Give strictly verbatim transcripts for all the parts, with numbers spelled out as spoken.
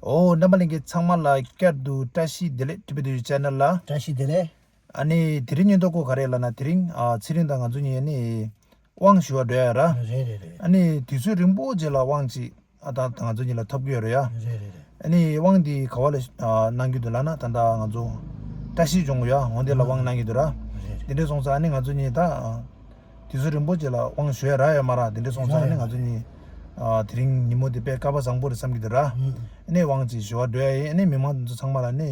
ཨོ། རྣམ་པ་ལྷན་རྒྱས་ཚང་མ་ལ་བསྐྱར་དུ་བཀྲ་ཤིས་བདེ་ལེགས། ཊི་བི་དུ་ཆེ་ནལ་ལ། བཀྲ་ཤིས་བདེ་ལེགས། ཨ་ནི་དེ་རིང་ཉིན་ཐོ་སྐོར་ག་རེ་ལབ་ན། དེ་རིང་ཨ་ཚེ་རིང་དང་ང་ཚོ་གཉིས་ནི་དབང་ཞུ་བ་འགྲོ་ཡ་ར། རེད་རེད་རེད། ཨ་ནི་དུས་ཚོད་རིང་པོ་རྗེས་ལ་དབང་ཅིག་ཨ་ད་ད་ང་ཚོ་གཉིས་ལ་ཐོབ་ཀྱི་ཡོད་རེད་ཡ། རེད་རེད་རེད། ཨ་ནི་དབང་འདི་ག་བ་ལ་ཨ་གནང་རྒྱུ་འདུག་ལབ་ན། ད་ལྟ་ང་ཚོ་བཀྲ་ཤིས་ལྗོངས་ཡ་འོ་འདི་ལ་དབང་གནང་གི་འདུག་ར། རེད་རེད། དེ་འདྲ་སོང་ཙང་ཨ་ནི་ང་ཚོ་གཉིས་ད་ཨ་དུས་ཚོད་རིང་པོ་རྗེས་ལ་དབང་ཞུ་ཡ་རག་ཡོད་མ་རེད། དེ་འདྲ་སོང་ཙང་ཨ་ནི་ང་ཚོ་གཉིས་ཨ་དེ་རིང་ཉིན་མོ་འདི་དཔེ་སྐལ་པ་བཟང་པོ་རེད་བསམ་གྱི་འདུག་ར། ཨ་ནི་དབང་ཅིག་ཞུ་བ་འགྲོ་ཡ་ཡིན། ཨ་ནི་མི་མང་ཚོ་ཚང་མ་ལ་ནི་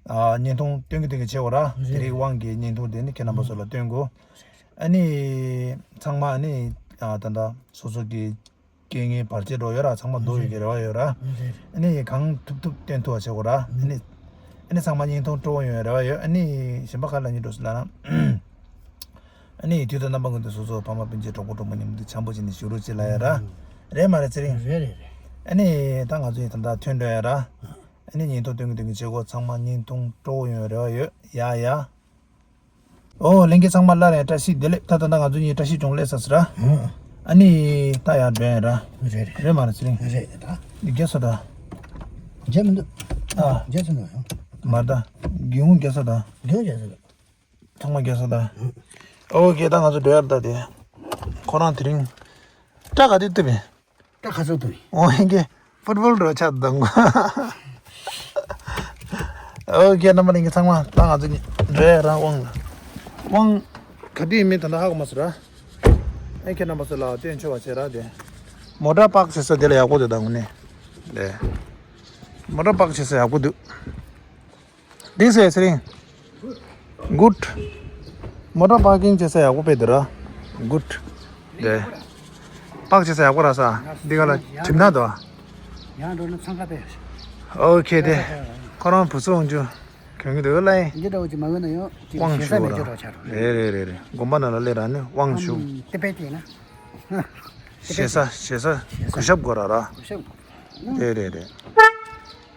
ཨ་བརྙན་ཐུང་སྟོན་གྱི་སྟོན་གྱི་བྱེད་དགོས་ར། དེ་རིང་དབང་གི་བརྙན་ཐུང་དེ་ནི་ཁྱེད་རྣམ་པ་ཚོ་ལ་སྟོན་དགོས། ཨ་ནི་ཚང་མ་ཨ་ནི་ཨ་ད་ལྟ་སོ་སོ་གི་རྐྱེན་ངན་བར་ཆད་འགྲོ་ཡོད་ར། ཚང་མ་འདུག་ཡོད་ཀྱི་རེ་བ་ཡོད་ར། ཨ་ནི་གང་ཐུབ་ཐུབ་བསྟན་ཐུབ་པ་བྱེད་དགོས་ར། ཨ་ནི་ཨ་ནི་ཚང་མ་བརྙན་ཐུང་སྤྲོ་བོ་ཡོང་རེ་བ་ཡོད། ཨ་ནི་གཞན་པ་ག་ལ་ཉིད་འགྲོ་སི་ལ་ན། ཨ་ནི་དུས་དང་རྣམ་པ་ཀུན་ཏུ་སོ་སོ་ཕ་མ་སྤུན་མཆེད་གྲོགས་པོ་གྲོགས་མོ་མཉམ་དུ་འཆམ་པོ་བྱས་ནས་བཞུགས་རོགས་བྱེད་ལ་ཡ་ར། རེད་མ་རེད་ཚེ་རིང་། རེད་རེད་རེད། ཨ་ནི་ད་ང་ཚོ་ཡིན་ད་ལྟ་ཐོན་འགྲོ་ཡ་ར། ཨ་ནི་བརྙན་ཐུང་སྟོན་གྱི་སྟོན་གྱི་བྱེད་སྒོ་ཚང་མ་བརྙན་ཐུང་སྤྲོ་བོ་ཡོང་རེ་བ་ཡོད་ཡ་ཡ། ཨོ་ལྷན་རྒྱས་ཚང་མ་སླར་ཡང་བཀྲ་ཤིས་བདེ་ལེགས། ད་ད་ད་ང་ཚོ་གཉིས་བཀྲ་ཤིས་ལྗོངས་སླེབས་ཚར་སི་ར། ཨ་ནི་ད་ཡར་འགྲོ་ཡ་ར། རེད་རེད། རེད་མ་རེད་ཚེ་རིང་། རེད་ད། འདི་རྒྱ་ས་ད། རྒྱ་མི་འདུག་ཨ། རྒྱ་ས་འདུག་ཡང་། མ་ད། སྒེའུ་ཁུང་རྒྱ་ས་ད། སྒེའུ་ཁུང་རྒྱ་ས་འདུག་ཚང་མ་རྒྱ་ས་ད། ཨོ་ཁེ། ད་ང་ཚོ་འགྲོ་ཡ་ར། ད་དེ་ཁོ་རང་དེ་རིང་སྐྲ་ག་དུས་གཏུབ་ཡིན། ད་ཁ་སང་ཐུབ་ཡིན། འོ་ཧེང་གེ། ཕུཊ་བོལ་འགྲོ་ཆ་དང་གོ། ཨོ་ཁེ། རྣམ་པ་ལྷན་རྒྱས་ཚང་མ་ད་ང་ཚོ་གཉིས་འགྲོ་ཡ་ར། དབང་ལ། དབང་ག་དུས་ཡིན་མིན་ད་ལྟ་ཧ་གོ་མ་སོང་ར། ཨེ་ཁྱེད་རྣམ་པ་ཚོ་ལ་སྟོན་ཆོག་པ་བྱེད་ར་དེ། མོ་ཊ་པག་བྱེད་ས་དེ་ལ་ཡག་པོ་འདུག་ད་དངོས་གནས། དེ། མོ་ཊ་པག་བྱེད་ས་ཡག་པོ་འདུག་འདི་ཟེར་ཚེ་རིང་། གུཌ། མོ་ཊ་པར་ཀིང་བྱེད་ས་ཡག་པོ་དཔེ་འདུག་ར། གུཌ། དེ། པག་བྱེད་ས་ཡག་པོ་རག་སོང་། འདི་ག་ལ་གྲིམ་ན་དོ། ཡང་འགྲོ་ན་འཚང་ཁ་པས། ཨོ་ཁེ། དེ། ཁོ་རང་བུ་ཚོ་འོང་རྒྱུ་གྱོན་གི་འདུག་ལ་ཡིན། འདི་འདྲ་བོ་ཅིག་མ་གོན་ན་ཡང་ཅིག་དབང་ཞེ་ས་ཞུ་མེད་ར། རྒྱུ་འདྲ་བོ་ཆགས་འགྲོ། རེད་རེད་རེད་རེད། དགོན་པ་ནང་ལ་སླེབས་ར་ནི་དབང་ཞུ། ཨམ། ཏི་པེ་ཏི་ན། ཞེ་ས་ཞེ་ས་གུས་ཞབས་དགོས་ར་ར། གུས་ཞབས་དགོས། རེད་རེད་རེད།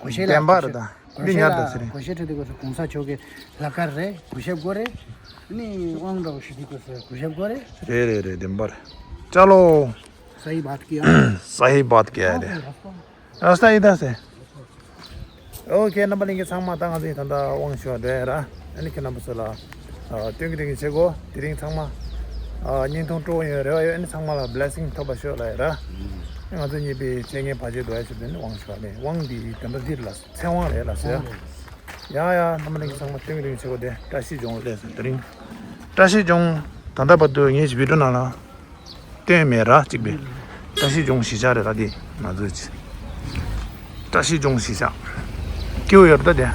གུས་ཞབས་ལ། བདེན་པ་རེད་ད། འདི་ཉར་ད་ཟེར། གུས་ཞབས་ཁྲིད་དུས་སྐབས་སུ་གོང་ས་མཆོག་གི་ལག་དཀར་རེད། གུས་ཞབས་དགོས་རེད། ནི་དབང་འདྲ་བོ་ཞུ་དུས་སྐབས་སུ་གུས་ཞབས་དགོས་རེད། རེད་རེད་རེད། བདེན་པ་རེད། ཅ་ལོ། صحیح بات کیا ہے۔ صحیح بات کیا ہے رے۔ راستہ ادھر سے۔ ཨོ་ཁེ། རྣམ་པ་ལྷན་རྒྱས་ཚང་མ་ད་ང་ཚོ་ཡིན་ད་ལྟ་དབང་ཞུ་བ་འགྲོ་ཡ་ར། ཨ་ནི་ཁྱེད་རྣམ་པ་ཚོ་ལ་ཨ་སྟོན་གྱི་སྟོན་གྱི་བྱེད་སྒོ་དེ་རིང་ཚང་མ་ཨ་བརྙན་ཐུང་སྤྲོ་བོ་ཡོང་རེ་བ་ཡོད། ཨ་ནི་ཚང་མ་ལ་བི་ལེ་སིང་ཐོབ་པ་ཤོག་ལབ་ཡ་ར། ང་ཚོ་གཉིས་པོའི་རྐྱེན་ངན་བར་ཆད་འགྲོ་ཡ་ཞིག་དེ་ནི་དབང་ཞུ་བ་ནི། དབང་འདི་དེ་འདྲ་འདིར་ལ་ཚེ་དབང་རེད་ལ་ཟེར། ཡ་ཡ། རྣམ་པ་ལྷན་རྒྱས་ཚང་མ་སྟོན་གྱི་སྟོན་གྱི་བྱེད་སྒོ་དེ་བཀྲ་ཤིས་ལྗོངས་སླེབས་སོང་དེ་རིང་། བཀྲ་ཤིས་ལྗོངས་ད་ལྟ་བར་དུ་ངའི་བི་ཌིའོ་ནང་ལ་སྟོན་མེད་ར། གཅིག་པའི་བཀྲ་ཤིས་ལྗོངས་གཞིས་ཆགས་རེད་ར། དེ་ང་ཚོའི་བཀྲ་ཤིས་ལྗོངས་གཞིས་ཆགས། སྐྱིད་པོ་ཡོད་རེད་ད་དེ།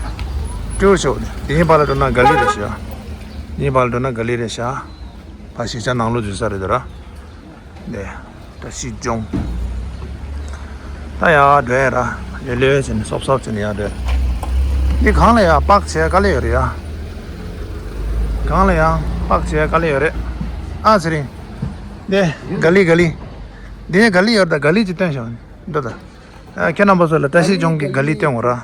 སྐྱིད་པོ་ཞིག་འོ་དེ། དེ་ཡིན་པ་ལ་འགྲོ་ན་ག་ལི་རེད་ཤག་དེ་ཡིན་པ་ལ་འགྲོ་ན་ག་ལི་རེད་ཤག་ཕ་གཞིས་ཆགས་ནང་ལོགས་འཛུལ་ས་རེད་དོ་ར། དེ་བཀྲ་ཤིས་ལྗོངས། ད་ཡར་འགྲོ་ཡ་ར། ལེ་ལེ་བྱས་ནས་སོབ་སོབ་བྱས་ནས་ཡར་འགྲོ། འདི་སྒང་ལ་ཡ་པག་བྱེད་དཀའ་ལས་ཡོད་རེད་ཡ། སྒང་ལ་ཡ་པག་བྱེད་དཀའ་ལས་ཡོད་རེད། ཨ་ཚེ་རིང་། དེ་ག་ལི་ག་ལི། དེ་ག་ལི་ཡོད་ད། ག་ལི་ཅིག་སྟོན་ཤོག་འདི་ད། ཨ་ཁྱེད་རྣམ་པ་ཚོ་ལ་བཀྲ་ཤིས་ལྗོངས་ཀྱི་ག་ལི་སྟོན་དགོས་ར།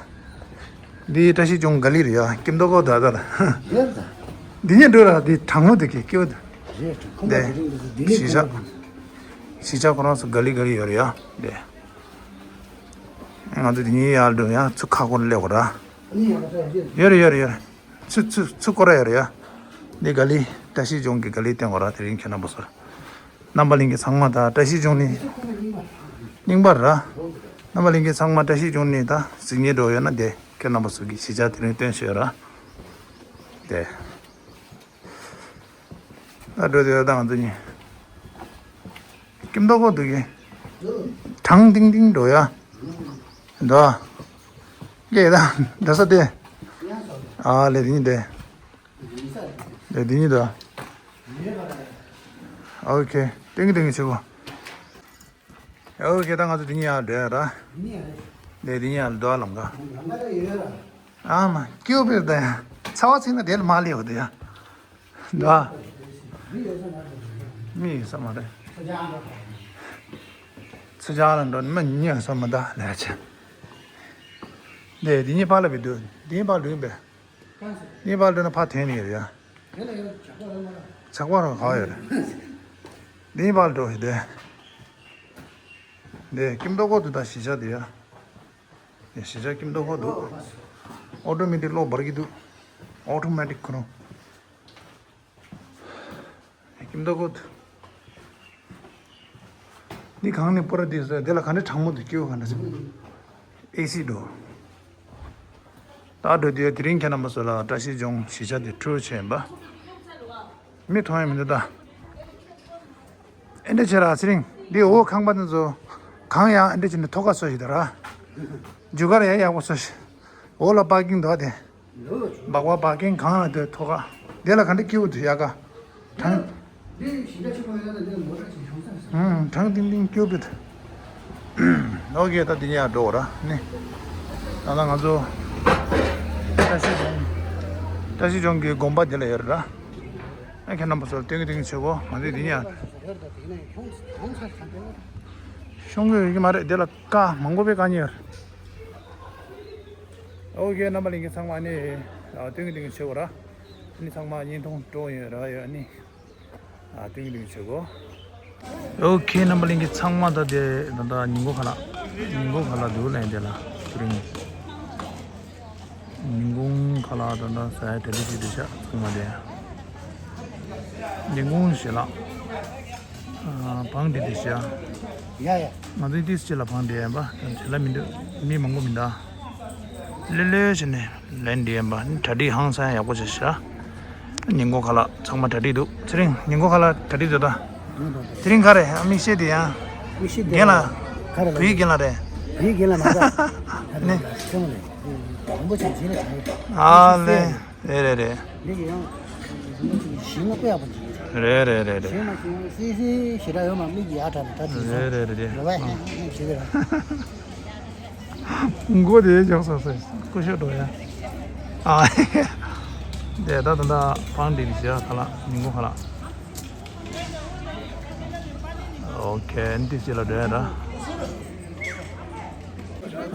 འདི་བཀྲ་ཤིས་ལྗོངས་ག་ལི་རེད་ཡ། སྐྱིད་མདོག་ཁ་པོ་ད་ད་ལ། ཡོད་ད། འདི་ཡིན་འགྲོ་ར། འདི་གྲང་མོ་འདུག་གི་སྐྱིད་པོ་འདུག་རེད། ཁོང་པ་དེ་དེ་རིང་འདི་ལས་གཞིས་ཆགས། གཞིས་ཆགས་ཁོ་རང་ཚོ་ག་ལི་ག་ལི་ཡོད་རེད་ཡ། དེ། ང་ཚོ་འདི་གཉིས་ཡར་འགྲོ་ཡ། ཚུར་ཁ་སྐོར་སླེབས་དགོས་ར། ཡོད་རེད་ཡོད་རེད་ཡོད་རེད། ཚུར་ཚུར་ཚུར་སྐོར་ར་ཡོད་རེད་ཡ། འདི་ག་ལི་བཀྲ་ཤིས་ལྗོངས་ཀྱི་ག་ལི་སྟོན་དགོས་ར། དེ་རིང་ཁྱེད་རྣམ་པ་ཚོར། རྣམ་པ་ལྷན་རྒྱས་ཚང་མ་ད་བཀྲ་ཤིས་ལྗོངས་ནི་རྙིང་པ་ར། རྣམ་པ་ལྷན་རྒྱས་ཚང་མ་བཀྲ་ཤིས་ལྗོངས་ནི་ད་གཟིགས་མཁན་འགྲོ་ཡོད་ན་དེ་ཁྱེད་རྣམ་པ་ཚོ་གི་གཞིས་ཆགས་དེ་རིང་སྟོན་ཤོད་ར། དེ། ད་འགྲོ་དེ་ད་ང་ཚོ་གཉིས། སྐྱིད་མདོག་ཁ་པོ་འདུག་གི། གྲང་ཏིང་ཏིང་འགྲོ་ཡ། འགྲོ། ཀྱེ་ད་འགྲོ་ས་དེ། ཨ་ལེ་དེ་གཉིས་དེ། དེ་དེ་གཉིས་དོ། ཨོ་ཁེ། ཏིང་ཏིང་ཆེ་གོ། ཨོ་ཁེ། ད་ང་ཚོ་དེ་གཉིས་ཡར་འགྲོ་ཡ་ར། དེ་དེ་གཉིས་ཡར་འགྲོ་ལམ་ག་ཨ་མ་སྐྱིད་པོ་དཔེར་ད་ཡ། ཚ་བ་ཚིག་ན་དེ་ལ་མ་སླེབས་འོ་དེ་ཡ། འགྲོ། མི་ཡོད་ས་མ་རེད། ཚུར་ཅག་ལ་འགྲོ་ནི་མི་ཉན་ས་མ་ད་ལས་ཆེ། དེ་དེ་གཉིས་ཕར་ལ་བི་འདུག་དེ་གཉིས་ཕར་འགྲོ་ཡིན་པས། གཉིས་པ་འགྲོ་ན་ཕར་འཐེན་ནས་ཡོད་ཡ། ཇག་པ་རང་ག་བ་ཡོད་རེད། གཉིས་པ་འགྲོ་ཞིག་དེ། དེ་སྐྱིད་མདོག་ཁ་པོ་འདུག་ད་གཞིས་ཆགས་དེ་ཡ། གཞིས་ཆགས་ཀྱི་མདོ་ཁོག་འདུག་ཨོ་ཊོ་མེ་ཊིག་གློག་འབར་གྱི་འདུག་ཨོ་ཊོ་མེ་ཊིག་ཁོ་རང་། ཀྱི་མདོ་ཁོག་འདུག་འདི་གང་ནས་སྤོ་ར་འདི་ཟེར། དེ་ལ་ག་འདྲ་གྲང་མོ་འདུག་སྐྱིད་པོ་ག་འདྲ་ཟེར། ཨེ་སི་འགྲོ། ད་འགྲོ་དུས་དེ་རིང་ཁྱེད་རྣམ་པ་ཚོ་ལ་བཀྲ་ཤིས་ལྗོངས་གཞིས་ཆགས་དེ་ཊུར་བྱས་ཡིན་པ། མི་མཐོང་ཡ་མི་འདུག་ད། ཨེ་འདྲ་བྱས་ར་ཚེ་རིང་། འདི་འོ་ཁང་པ་འདི་ཚོ་གང་ཡང་ཨེ་འདྲ་བྱས་ནས་ཐོག་ཁ་སོ་ཞིག་ད་ར། རྒྱུ་སྐར་ཡ་ཡག་པོ་སོ་ཞིག་འོ་ལ་པར་ཀིང་འདུག་དེ། སྦག་སྦག་པར་ཀིང་གང་ལ་དེ་ཐོག་ཁ། དེ་ལ་ག་འདྲ་སྐྱིད་པོ་འདུག་ཡ་ག་གྲང་། འདི་ཞིང་ཆ་ཆེན་པོ་ཡོད་ན་འདི་མོ་ཊ་ཅིག་ཡོང་ས་རེད། ཨུམ། གྲང་ཏིང་ཏིང་སྐྱིད་པོ་འདུག་ཨོ་ཀེ། ད་འདི་ནས་ཡར་འགྲོ་ར་ནི། ད་ལྟ་ང་ཚོ་བཀྲ་ཤིས་ལྗོངས། བཀྲ་ཤིས་ལྗོངས་ཀྱི་དགོན་པ་འདི་ལ་ཡོད་ར། ཨ་ཁྱེད་རྣམ་པ་ཚོར་སྟོན་གི་སྟོན་གི་བྱེད་གོ་ང་ཚོས་འདི་ནས་ཡར། ཤོང་གི་ཡོད་ཀྱི་མ་རེད། འདི་ལ་ཀ་མང་པོ་པའི་ཀ་གཉིས་ཡོད་རེད། ཨོ་ཀེ། རྣམ་པ་ལྷན་རྒྱས་ཚང་མ་ནི་སྟོན་གི་སྟོན་གི་བྱེད་གོ་ར། ནི་ཚང་མ་བརྙན་ཐུང་སྤྲོ་ཡོད་ར་ཡོད་ནི། ཨ། ཏིང་ཏིང་བྱེད་གོ་ཨོ་ཁེ། རྣམ་པ་ལྷན་རྒྱས་ཚང་མ་ད་དེ་ད་ལྟ་ཉིན་གུང་ཁ་ལག་ཉིན་གུང་ཁ་ལག་འདུག་ལན་དེ་ལ་དེ་རིང་ཉིན་གུང་ཁ་ལག་ད་ལྟ་ཟ་ཡ་གྲ་སྒྲིག་བྱེད་དུ་ཤག་ཚང་མ་དེ་ཉིན་གུང་ཞལ་ལག་ཨ། བང་སྒྲིག་དེ་ཤག་ཡ་ཡ། ང་ཚོའི་ཏིས་ཅི་ལ་བང་སྒྲིག་ཡ་ཡིན་པ་དེ་ལ་མི་འདུག་མི་མང་པོ་མི་འདུག་ལེ་ལེ་བྱས་ནས་ལན་འདི་ཡིན་པ་ནི་གྲ་སྒྲིག་ཧང་སང་ཡག་པོ་བྱས་ཤག་ཉིན་གུང་ཁ་ལག་ཚང་མ་གྲ་སྒྲིག་འདུག་ཚེ་རིང་། ཉིན་གུང་ཁ་ལག་གྲ་སྒྲིག་འདུག་ད། དེ་རིང་ག་རེ། ཨ། མིག་ཤེལ་དེ་ཡང་མིག་ཤེལ་དེ་རྒན་ལགས། ག་རེ་ལ་བུའི་རྒན་ལགས་རེད། བུའི་རྒན་ལགས་མ་རེད། ནི། ཁྱོད་ལ་རིན་པོ་ཆེ་འཛིན་ལ་བྱ་ཡོད། ཨ་ལེ། རེད་རེད་རེད། འདི་གི་ཡང་ཞིང་ལ་དཔེ་ཡག་པོ་འཛིན་གྱི་རེད། རེད་རེད་རེད་རེད། ཞིང་ལ་ཞིང་སི་སི་ཞེ་དྲག་ཡོད་མ། མིག་གིས་ཡར་དྲག་ནས་ད་དེ་རེད་རེད་རེད་རེད། རེད་བ། ཨ། ཞེ་གི་ར། མགོ་དེ་ཅོག་སོ་སོ་སྐུ་ཞབས་འགྲོ་ཡ། ཨ། དེ་ད་ད་ད་བང་སྒྲིག་བྱས་ཁ་ལག་ཉིན་གུང་ཁ་ལག་ཨོ་ཁེ། འདི་ཅི་ལ་འགྲོ་ཡ་ར།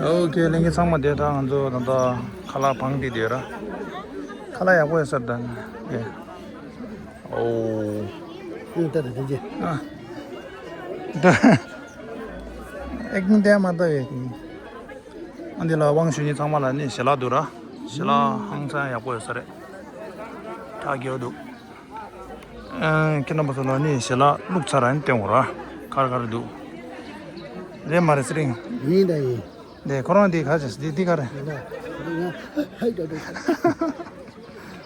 ཨོ་ཁེ། ལྷན་རྒྱས་ཚང་མ་དེ་ད་ང་ཚོ་ད་ད་ཁ་ལག་བང་སྒྲིག་དེ་ར། ཁ་ལག་ཡག་པོ་ཡོད་ས་རེད་ད། ཨེ། ཨོ། ཨུ། ད་ད་དེ་ཅི། ཨ། ད། ཨེ་ཀིང་དེ་མ་ད་ཡེ། ཨ། འདི་ལ་དབང་ཞུ་མཁན་ཚང་མ་ལ་ནི་ཞལ་ལག་འདུག་ར། ཞལ་ལག་ཧང་སང་ཡག་པོ་ཡོད་ས་རེད། ཁྲག་རྒྱས་འདུག་ཨ། ཁྱེད་རྣམ་པ་ཚོ་ལ་ནི་ཞལ་ལག་བླུགས་ཚར་ར་ནི་སྟོན་གོ་ར། ག་རེ་ག་རེ་འདུག་རེད་མ་རེད་ཚེ་རིང་། ཡིན་ད་ཡིན། འདི་ཁོ་རང་འདི་ག་ཅེས་འདི་འདི་ག་རེ། ཡིན་ད། ཡིན་ད། ཧའི་ད་ད།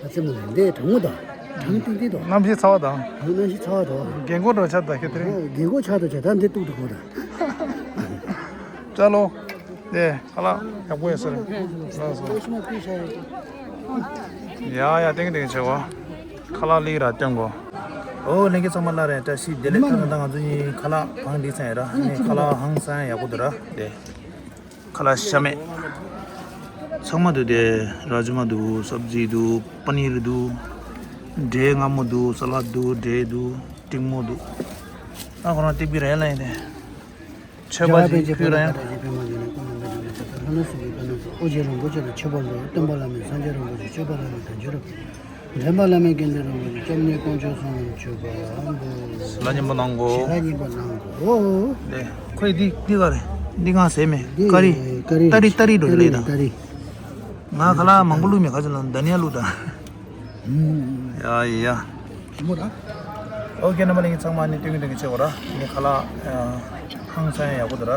ཨ་ཙི་མོ་ལེ། འདི་གྲང་མོ་དང་། གྲང་ཏིང་ཏིང་དང་། གནམ་གཤིས་ཚ་བ་དང་། གནམ་གཤིས་ཚ་བ་དང་། རྒན་གོག་འགྲོ་ཆགས་ད་ཁྱེད་དེ་རིང་། རྒན་གོག་ཆགས་ད་ཆགས་ད་འདི་ཏུག་ཏུ་གོ་ད། ཅ་ལོ། འདི་ཁ་ལག་ཡག་པོ་ཡོད་ས་རེད། ལགས་སོ། ཡ་ཡ། ཏིང་ཏིང་བྱེད་གོ་ཁ་ལག་ལི་ར་སྟོན་གོ་ཨོ་ལྷན་རྒྱས་ཚང་མ་ལ་རེད། བཀྲ་ཤིས་བདེ་ལེགས། ད་ད་ད་ང་ཚོ་གཉིས་ཁ་ལག་བང་སྒྲིག་ཚར་ཡིན་ར། ཨ་ནི་ཁ་ལག་ཧང་སང་ཡག་པོ་འདུག་ར་དེ། ཁ་ལག་ཤ་མེད། ཚང་མ་འདུག་དེ། ར་ཇི་མ་འདུག་སབ་ཛི་འདུག་པ་ནིར་འདུག་འབྲས་མངར་མོ་འདུག་ས་ལད་འདུག་འབྲས་འདུག་ཀྲིང་མོ་འདུག་ད་ཁོ་རང་ཏིག་པི་རེད་ལ་ཡིན་ཏེ། མཆོད་པ་ཞིག་ཕུལ་ར་ཡང་། ཨོ་རྒྱན་རིན་པོ་ཆེ་ལ་མཆོད་པ་འབུལ། སྟོན་པ་བླ་མེད་སངས་རྒྱས་རིན་པོ་ཆེ། སྤྱོད་པ་བླ་མེད་དལ་འབྱོར། འདྲེན་པ་བླ་མེད་དགེ་འདུན་རིན་པོ་ཆེ། སྐྱབས་གནས་དཀོན་མཆོག་གསུམ་ལ་མཆོད་པ་འབུལ། ཞལ་ལག་མཉེས་པོ་གནང་གོ་ཞལ་ལག་མཉེས་པོ་གནང་གོ་ཨོ། ལེ། ཁོས་འདི་འདི་ག་རེ། འདི་གང་ཟེར་མེད། འདི་ཀ་རི། ཀ་རི། ཏ་རི་ཏ་རི་འགྲོ་གི་ལེ་ད། ཏ་རི། ང་ཁ་ལག་མང་པོ་བླུགས་མེད། ཁ་ཅིག་ལ་དྷ་ནི་ཡ་བླུགས་ད། ཡ་ཡ། ཞིམ་པོ་ར། ཨོ་ཁེ། རྣམ་པ་ལྷན་རྒྱས་ཚང་མ་ནི་སྟོན་གི་སྟོན་གི་བྱེད་གོ་ར། ནི་ཁ་ལག་ཧང་སང་ཡག་པོ་འདུག་ར།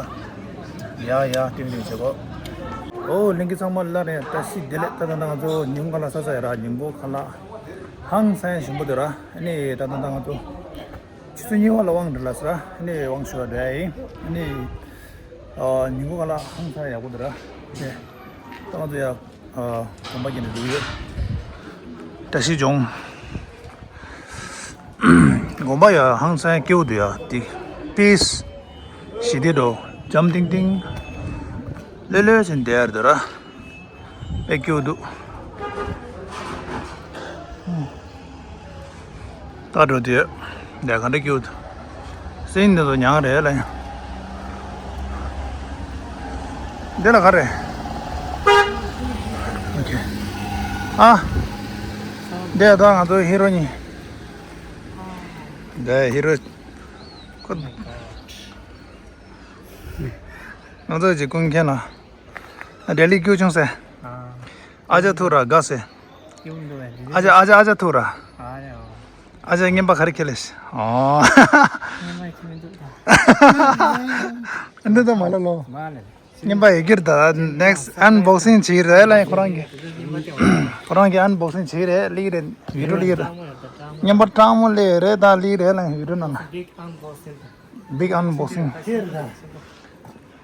ཡ་ཡ། སྟོན་གི་སྟོན་གི་བྱེད་གོ་ཨོ་ལྷན་རྒྱས་ཚང་མ་ལ་རེད། བཀྲ་ཤིས་བདེ་ལེགས། ད་ད་ད་ང་ཚོ་ཉིན་གུང་ཁ་ལག་ཟ་ས་ཡོད་ར། ཉིན་གུང་ཁ་ལག་ཧང་སང་ཞིམ་པོ་འདུག་ར། ནི་ད་ད་ད་ང་ཚོ་ཆུ་ཚོད་གཉིས་པ་ལ་དབང་འདྲི་ལ་ཟེར་ར། ནི་དབང་ཞུ་བ་འདྲ་ཡིན། ནི་ཨ་ཉིན་གུང་ཁ་ལག་ཧང་སང་ཡག་པོ་འདུག་ར། ནི་ད་ང་ཚོ་ཡ། ཨ། དགོན་པ་བརྒྱུད་ནས་འགྲོ་གི་ཡོད། བཀྲ་ཤིས་ལྗོངས། དགོན་པ་ཡ་ཧང་སང་སྐྱིད་པོ་འདུག་ཡ། དེ་པིས་ཞི་བདེ་འགྲོ། འཇམ་ཐིང་ཐིང་། ལྷོད་ལྷོད་བྱས་བསྡད་ཡ་རེད་འདུག་ར། དཔེ་སྐྱིད་པོ་འདུག་ད་འགྲོ་དུས་ལས་ཀ་འདྲ་སྐྱིད་པོ་འདུག་སེམས་འདི་ཚོ་མྱངས་རེད་ལ་ཡང་། འདི་ལ་ག་རེ། ཨོ་ཁེ། ཨ། འདི་ད་ང་ཚོ་ཧི་རོ་གཉིས། འདི་ཧི་རོ། ཁོ། ང་ཚོ་གཅིག་ཀུན་མཁྱེན་ལ། རེ་ལི་སྐྱོ་ཆུང་ཟེར། ཨ་ཅག་ཐུག་ར་དགའ་ཟེར། ཨ་ཅག་ཨ་ཅག་ཨ་ཅག་ཐུག་ར། ཨ་ཅག་རྔན་པ་ག་རེ་ཁྱེར་ལེ་ཤི། ཨོ། འདི་ད་མ་ལ་ལོ། རྔན་པ་ཡི་གེར་ད་next unboxing བྱེད་རེད་ལ། ཁོ་རང་གི་ཁོ་རང་གི་unboxing བྱེད་རེད། ལིག་རེད། བི་ཌིའོ་ལིག་རེད། རྔན་པ་སྤྲང་མོ་ལེ་རེད། ད་ལིག་རེད་ལ། བི་ཌིའོ་ནང་ལ། Big unboxing. Big unboxing.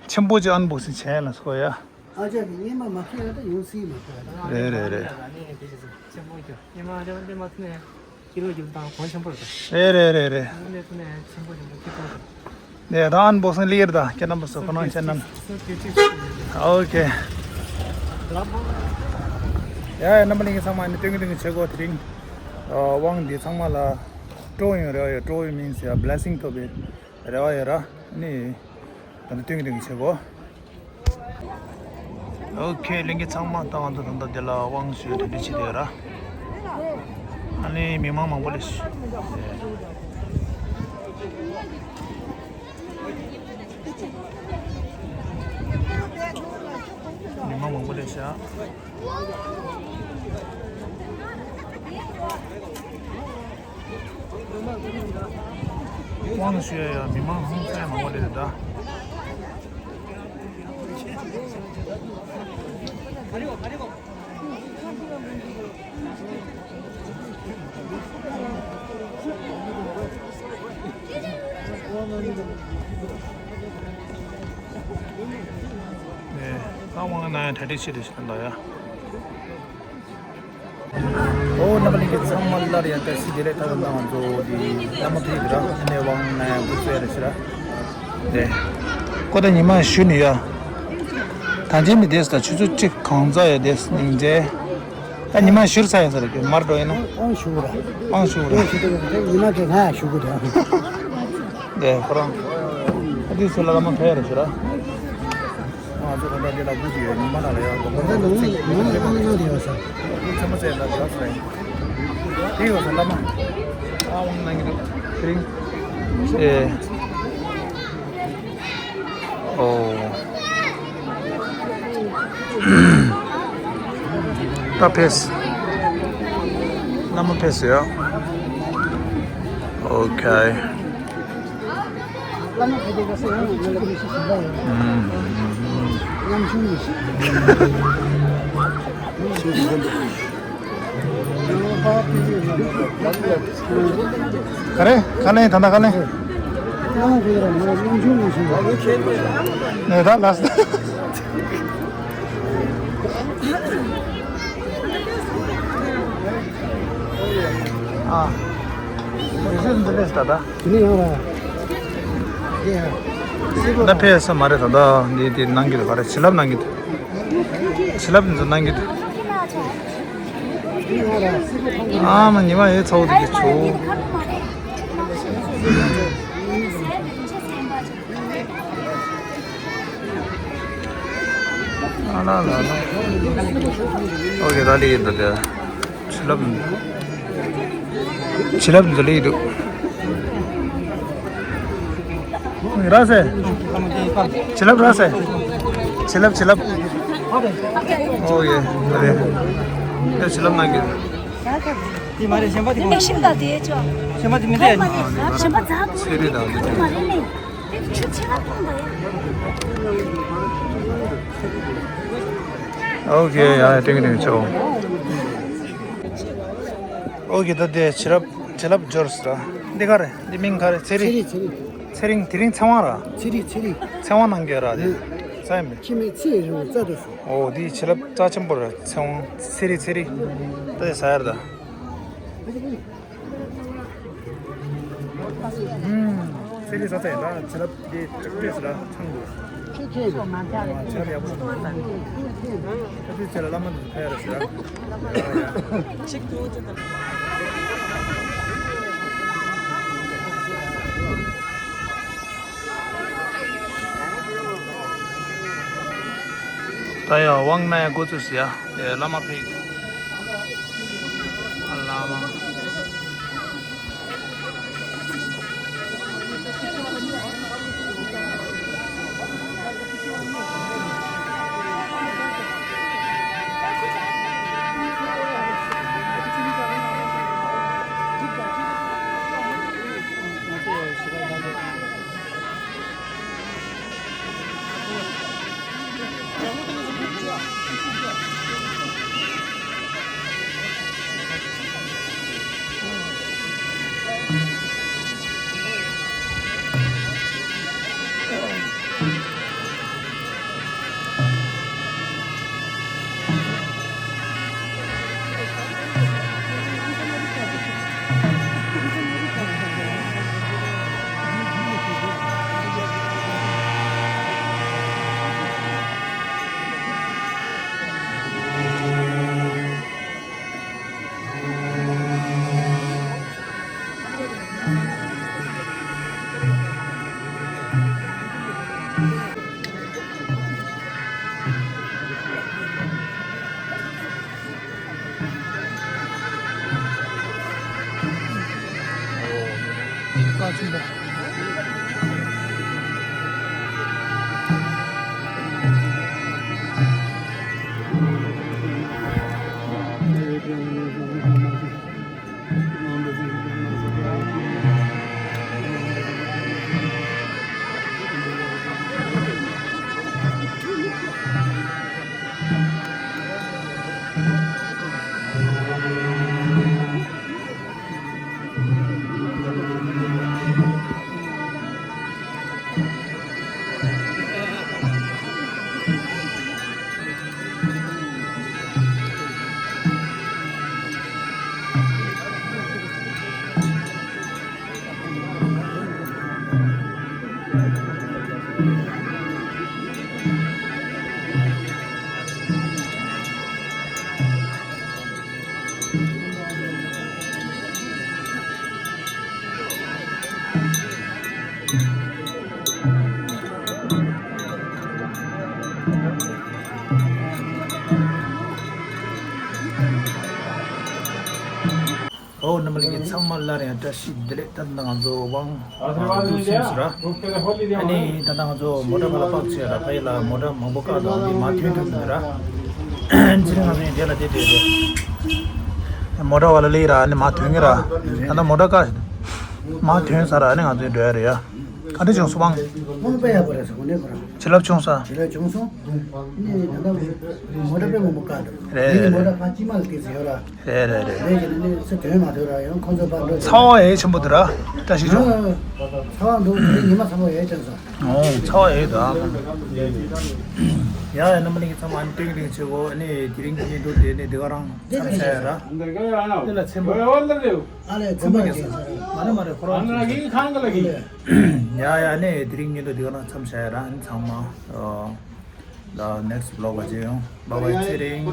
ཆེན་པོ་ཅིག་unboxing བྱས་ལ་སྐོ་ཡ། ཨ་ཅག་གི་རྔན་པ་མ་ཁྱེར་ཡ་ད་ཡོང་སྲིད་མ་ཁྱེར་ཡ་ད། རེད་རེད་རེད། ཆེན་པོ་ཅིག་རྔན་པ་ཨ་ཅག་འདི་མ་ཐུབ་ནས་ཁྱི་ལོ་རྒྱུག་དང་གོང་ཆེན་པོ་རེད། རེད་རེད་རེད་རེད། ཨ་ནི་ཐུབ་ནས་ཆེན་པོ་ཆེན་པོ་ཁྱི་ཐུབ་རེད། ནས་ད་unboxing ལིར་ད་ཁྱེད་རྣམ་པ་ཚོ་ཁོ་རང་ཁྱེད་རྣམ། ཨོ་ཁེ། ཡ་ཡ་རྣམ་པ་ལྷན་རྒྱས་ཚང་མ་ནི་སྟོན་གི་སྟོན་གི་བྱེད་དགོས། དེ་རིང་དབང་འདི་ཚང་མ་ལ་སྤྲོ་ཡོང་རེ་བ་ཡོད། སྤྲོ་བའི་མིང་ཟེར་ཡ་blessing ཐོབ་པའི་རེ་བ་ཡོད་ར། ནི་ད་ནི་སྟོན་གི་སྟོན་གི་བྱེད་དགོས། ཨོ་ཁེ། ལྷན་རྒྱས་ཚང་མ་ད་ང་ཚོ་ད་ལྟ་འདི་ལ་དབང་ཞུ་ཡ་དེ་འདྲ་བྱེད་དེ་ཡོད་ར། ཨ་ནི་མི་མང་མང་པོ་ལས། མི་མང་མང་པོ་ལས་ཤག་དབང་ཞུ་ཡ་ཡ་མི་མང་ཧང་སང་མང་པོ་ལས་རེད་ད། ནས་ད་དབང་ན་ཡང་གྲ་སྒྲིག་བྱེད་དུ་ཕྱིན་པ་ཡ། ཨོ་རྣམ་པ་ལྷན་རྒྱས་ཚང་མ་ལ་ཡང་བཀྲ་ཤིས་བདེ་ལེགས། ད་ང་ཚོ་འདི་བླ་མ་ཕེབས་ར། ཨ་ནེ་དབང་ན་ཡང་འགོ་བཙུགས་ཡ་རེད་ཤག་ར། ནས་ཀོ་ད་ཉི་མ་ཞུ་ནི་ཡ། ད་ཅི་མི་བསྡད་ད་ཆུ་ཚོད་གཅིག་གང་ཚ་ཡ་བསྡད་སྙིང་རྗེ། ད་ཉི་མ་ཞུར་ཚ་ཡ་ཚ་རེད་གི་མར་འགྲོ་ཡིན་ན། ཨང་ཞུ་ར། ཨང་ཞུ་ར། ཨང་ཞུ་ར། ཉི་མ་དེ་ང་ཞུ་གི་ར། དེ་ཁོ་རང་། ཨ་དེ་ཚོ་ལ་ལ་མ་ཕེ་ར་ཞུ་ར། ང་ཚོ་ད་ལྟ་འདི་ལ་སྒུག་གི་ཡོད། ཉི་མ་ནང་ལ་ཡང་སྒུག་གི་ཡོད། ད་ནང་ནང་ནང་དེ་ཡོད་ས། ཚེ་མ་ཚེ་ལ་དེ་ཡོད་ས་རེད། དེ་ཡོད་ས་བླ་མ། ཨ་དབང་གནང་གི་འདུག་དེ་རིང་། ཨེ། ཨོ། ད་ཕེབས། བླ་མ་ཕེབས་ཡ། ཨོ་ཁེ། ག་རེ་ག་ལེན་ད་ལྟ་ག་ལེན། ནས་ད་ལ་སི། ཨ། རེ་ཟུང་འདི་ལས་ད་ད། དེ་ནས་ཡང་ར། ད་ཕེབས་ས་མ་རེད། ད་ད་འདི་དེ་གནང་གི་རེད། ག་རེ་བྱིན་རླབས་གནང་གི་འདུག་བྱིན་རླབས་འདི་ཚོ་གནང་གི་འདུག་ཨ་མ་ཉི་མ་ཡོད་ཚ་བོ་དེ་གི་ཆུ། ཨ་ལ་ལ་ལ། ཨོ་ཁེ། ད་ལི་ཡིན་ད་དེ། བྱིན་རླབས། བྱིན་རླབས་འདི་ལི་འདུག་ར་སེ། བྱིན་རླབས་ར་སེ། བྱིན་རླབས་བྱིན་རླབས། ཨོ་ཡེ། རེད། ཡ་བྱིན་རླབས་གནང་གི། དེ་མ་རེད། གཞན་པ་དེ་གོ། ལེགས་ཤིང་དང་དེའི་ཅོ། གཞན་པ་དེ་མི་འདྲ་ཡ། གཞན་པ་ཛ་དུ་ཚེ་རིང་དང་དེ་མ་རེད་ནས། དེ་ཆུ་ཆེ་བ་གཏོང་པ་ཡ། ཨོ་ཁེ། ཡ་ཡ་ཏིང་ཏིང་ཆོ། ཨོ་ཁེ། ད་དེ་བྱིན་རླབས་བྱིན་རླབས་འབྱོར་སོང་། འདི་ག་རེད། འདི་མིང་ག་རེ། ཚེ་རིང་། ཚེ་རིང་། ཚེ་རིང་། དེ་རིང་ཚེ་དབང་ར། ཚེ་རིང་། ཚེ་རིང་། ཚེ་དབང་གནང་གི་ར་དེ། ས་ཡིན་པས། ཁྱི་མི་ཚེ་རིང་རྩ་དུ་སོང་། ཨོ་དེ་བྱིན་རླབས་རྩ་ཆེན་པོ་ར། ཚེ་དབང་། ཚེ་རིང་། ཚེ་རིང་། ད་དེ་ས་ཡར་ད། ཚེ་རིང་ས་ཚ་ཡིན་ལ། བྱིན་རླབས་དེ་དྲག་པོས་ལ་ཚང་དགོས། ཁྱེད་ཁྱེད་ཚོ་མ་འདྲ་བའི་བྱིན་རླབས་ཡག་པོ་སོང་། ཁྱེད་ཁྱེད་ཚོ། ད་དེ་ཚེ་ལ་བླ་མ་འདི་ཚོ་ཕེབས་ར་ཞུ་ར། ད་ཡ་དབང་ན་ཡ་འགོ་ཚུགས་ཟེར་ཡ། ཨེ་བླ་མ་ཕེབས། ཨ་བླ་མ། ཨོ། རྣམ་པ་ལྷན་རྒྱས་ཚང་མ་སླར་ཡང་བཀྲ་ཤིས་བདེ་ལེགས། ད་ལྟ་ང་ཚོ་དབང་ཨ་འདུ་སེམས་སུ་ར། ཨ་ནི་ད་ལྟ་ང་ཚོ་མོ་ཊ་ཕར་ལ་པག་བྱས་ར། ཕ་ཡི་ལ་མོ་ཊ་མང་པོ་བཀག་འདུག་འདི་མར་ཐོན་ཐུབ་མི་འདུག་ར། ཕྱི་ནས་ང་ཚོ་ཡིན་དེ་ལ་དེ་དེ་རེད། མོ་ཊ་བ་ལ་ལེ་ར། ཨ་ནི་མར་ཐོན་གི་ར། ད་ལྟ་མོ་ཊ་བཀག་མར་ཐོན་ས་ར། ཨ་ནི་ང་ཚོ་འགྲོ་ཡ་རེད་ཡ། ག་འདྲ་བྱུང་སོང་དབང་། དབང་དཔེ་ཡག་པོ་རེད་ཟེར་གོ་ནས་ཁོ་རང་། བྱིན་རླབས་བྱུང་ས། བྱིན་རླབས་བྱུང་སོང་། ནི་ད་ལྟ་མོ་ཊ་དཔེ་མང་པོ་བཀག་འདུག་རེད་རེད་རེད། མོ་ཊ་ཕ་དཀྱིལ་མ་ལ་དེ་ཟེར་ཡོད་ར། རེད་རེད་རེད། ལས་ཀྱི་ནི་སུ་དོན་མ་ཐོས་ར། ཡང་ཁོང་ཚོ་ཕར་འགྲོ། ཚ་བ་ཡེ་ཆེན་པོ་འདུག་ར། བཀྲ་ཤིས་ཆུང་། ཚ་བ་འདུག་ཉི་མ་ཚ་བ་ཡེ་ཅན་ས། ཨོ། ཚ་བ་ཡེ་འདུག་ཨ། ཡ་ཡ། རྣམ་པ་གཉིས་ཀྱི་ཚང་མ་ཨ་ནི་ཏིང་ཏིང་བྱེད་གོ་ཨ་ནི་དེ་རིང་གི་ཉིན་དུ་དེ་ནི་དེ་ག་རང་མཚམས་བཞག་ཡ་ར། དེ་ལ་ཚན་པ། ཨ་ལས་ཚན་པ་ཡིན་ས་ར། མ་རེད་མ་རེད། ཁོ་རང་ཡིན། ཡ་ཡ། ཨ་ནི་དེ་རིང་ཉིན་དུ་དེ་ག་རང་མཚམས་བཞག་ཡ་ར། ཨ་ནི་ཚང་མ་ཨོ། ལ་next vlog་བ་བྱེད་ཡོང་། bye bye། ཚེ་རིང་།